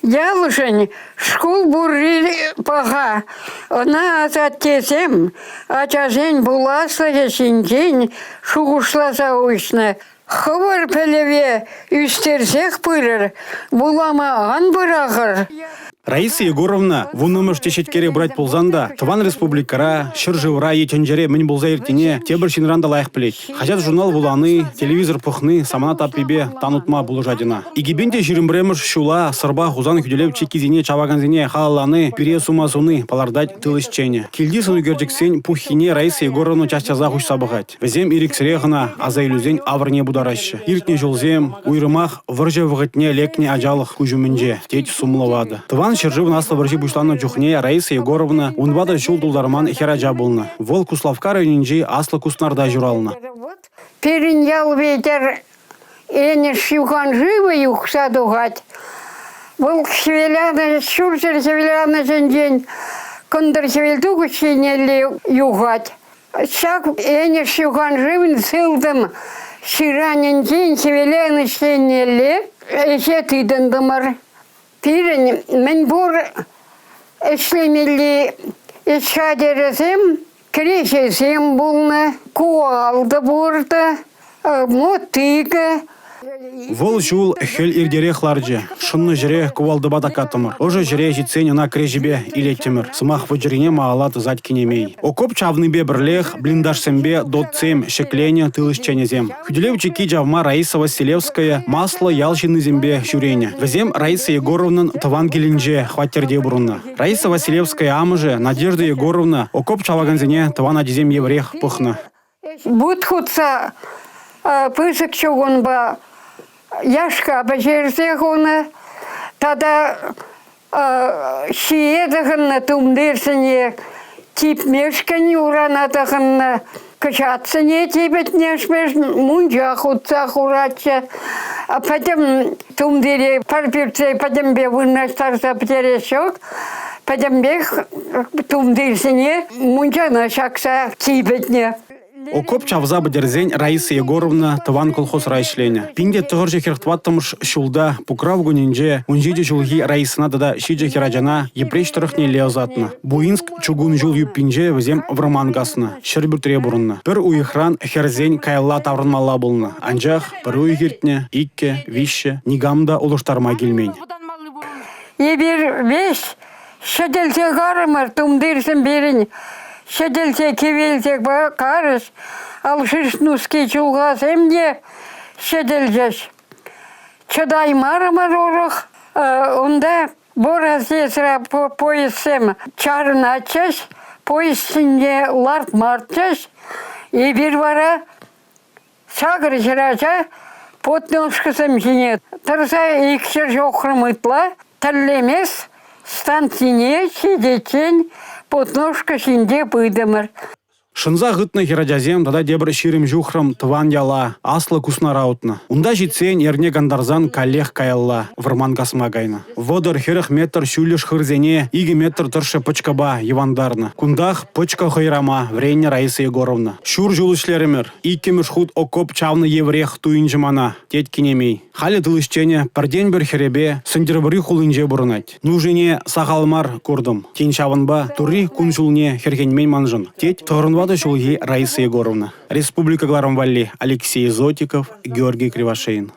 Ялшӑн шкул пурри паха. Ӑна асаттесем ачасен пуласлӑхӗ ҫинчен шухӑшласа уҫнӑ. Хӑвӑр пӗлӗве ӳстерсех пырӑр, вулама ан пӑрахӑр. Раиса Егоровна вуннӑмӗш теҫеткере пырать пулсан та тӑван республикӑра, ҫӗршывра е тӗнчере мӗн пулса иртнине тепӗр ҫынран та лайӑх пӗлет. Хаҫат-журнал вулани, телевизор пӑхни самана таппипе тан утма пулӑшать ӑна. 2021 ҫула Сӑрпа Хусан хӳтӗлев чиккисене чавакансене халаллани пире сума суни, палӑртать тыл ӗҫченӗ. Килти сӑн ӳкерчӗксен пуххине Раиса Егоровна час-часах уҫса пӑхать. Вӗсем ирӗксӗрех ӑна аса илӳсен авӑрне путараҫҫӗ. Иртнӗ ҫулсем, уйрӑмах вӑрҫӑ вӑхӑтне лекнӗ ачалӑх куҫ умӗнче, тет сумлӑ ватӑ. Тӑван ҫӗршывӑн Аслӑ вӑрҫи пуҫланнӑ чухне Раиса Егоровна 14 ҫул тултарман хӗрача пулнӑ. Вӑл Куславкка районӗнчи Аслӑ Куснарта ҫуралнӑ. Пирӗн ял витӗр Энӗш юханшывӗ юхса тухать. Вӑл хӗвеланӑҫ, ҫурҫӗр хӗвеланӑҫӗнчен кӑнтӑр хӗвелтухӑҫ еннелле юхать. Ҫак Энӗш юханшывӗн сылтӑм ҫыранӗнчен хӗвеланӑҫ еннелле ӗҫе тытӑнтӑмӑр. Пирӗн мӗнпур ӗҫлемелли ӗҫ хатӗрӗсем кӗреҫесем пулнӑ, кувалда пуртӑ, мотыка. Вӑл ҫул хӗл иртерех ларчӗ. Шӑннӑ ҫӗре кувалтӑпа таккаттӑмӑр. Ӑшӑ ҫӗре ҫитсен ӑна кӗреҫепе илеттӗмӗр. Сӑмах вӑчӑрине малалла тӑсать кинемей. Окоп чавнипе пӗрлех блиндажсемпе дотсем ҫӗкленӗ тыл ӗҫченӗсем. Хӳтӗлев чикки чавма Раиса Василевская Маслӑ ял ҫыннисемпе ҫӳренӗ. Вӗсем Раиса Егоровнӑн тӑван килӗнче хваттерте пурӑннӑ. Раиса Василевская амӑшӗ Надежда Егоровна окоп чавакансене тӑван ачисем евӗрех пӑхнӑ. Вут хутса пысӑк чугунпа яшка пӗҫерсе хунӑ тата ҫие тӑхӑннӑ тумтирсене типмешкӗн урана тӑхӑннӑ кӑҫатсене типӗтнешмеш мунча хутса хуратчӗ. Пӗтӗм тумтире пӗр пӳртре пӗтӗмпе вырнаҫтарса пӗтерес ҫук. Пӗтӗмпех тумтирсене мунчана ҫакса типӗтнӗ. Окоп чавса пӗтерсен Раиса Егоровна тӑван колхозра ӗҫленӗ. 1944-мӗш ҫулта Пукрав кунӗнче 17 ҫулхи Раисӑна тата ҫичӗ хӗрачана Йӗпреҫ тӑрӑхнелле ӑсатнӑ. Буинск чукун ҫул юппинче вӗсем вӑрман каснӑ, ҫӗрпӳртре пурӑннӑ. Пӗр уйӑхран хӗрсен каялла таврӑнмалла пулнӑ, анчах пӗр уйӑх иртнӗ, иккӗ, виҫҫӗ, никам та улӑштарма килмен. Эпир веҫ ҫӗтӗлсе карӑмӑр, тумтирсем пирӗн ҫӗтӗлсе кивелсе карӗҫ, алшиш нуски чулхасем те ҫӗтӗлчӗҫ. Чӑтаймарӑмӑр урӑх. Унта Боразъездра поездсем чарӑнатчӗҫ, поезд ҫинче лартмастчӗҫ. Эпир вара Сакӑр хӗрача подножкӑсем ҫине тӑрса икҫӗр ҫухрӑм ытла тӗллемес станцине ҫитиччен подножка ҫинче пытӑмӑр. Шӑнса хытнӑ хӗрачасем тата тепӗр 20 ҫухрӑм тӑван яла, Аслӑ Куснара утнӑ. Унта ҫитсен эрне кантарсан каллех каялла, вӑрман касма кайнӑ. 30-40 метр ҫӳллӗш хырсене 2 метр тӑршшӗ пӑчкӑпа йӑвантарнӑ. Кунтах пӑчкӑ хӑйрама вӗреннӗ Раиса Егоровна. Ҫур ҫул ӗҫлерӗмӗр. Иккӗмӗш хут окоп чавнӑ евӗрех туйӑнчӗ мана, тет кинемей. Халӗ тыл ӗҫченӗ пӗртен-пӗр хӗрӗпе Сӗнтӗрвӑрри хулинче пурӑнать. Нушине сахал мар куртӑм. Тен, ҫавӑнпа Турри кун-ҫулне хӗрхенмен маншӑн, тет тӑхӑрватӑ ҫулхи Раиса Егоровна. Республика кӑларӑм валли Алексей Зотиков, Георгий Кривошеин.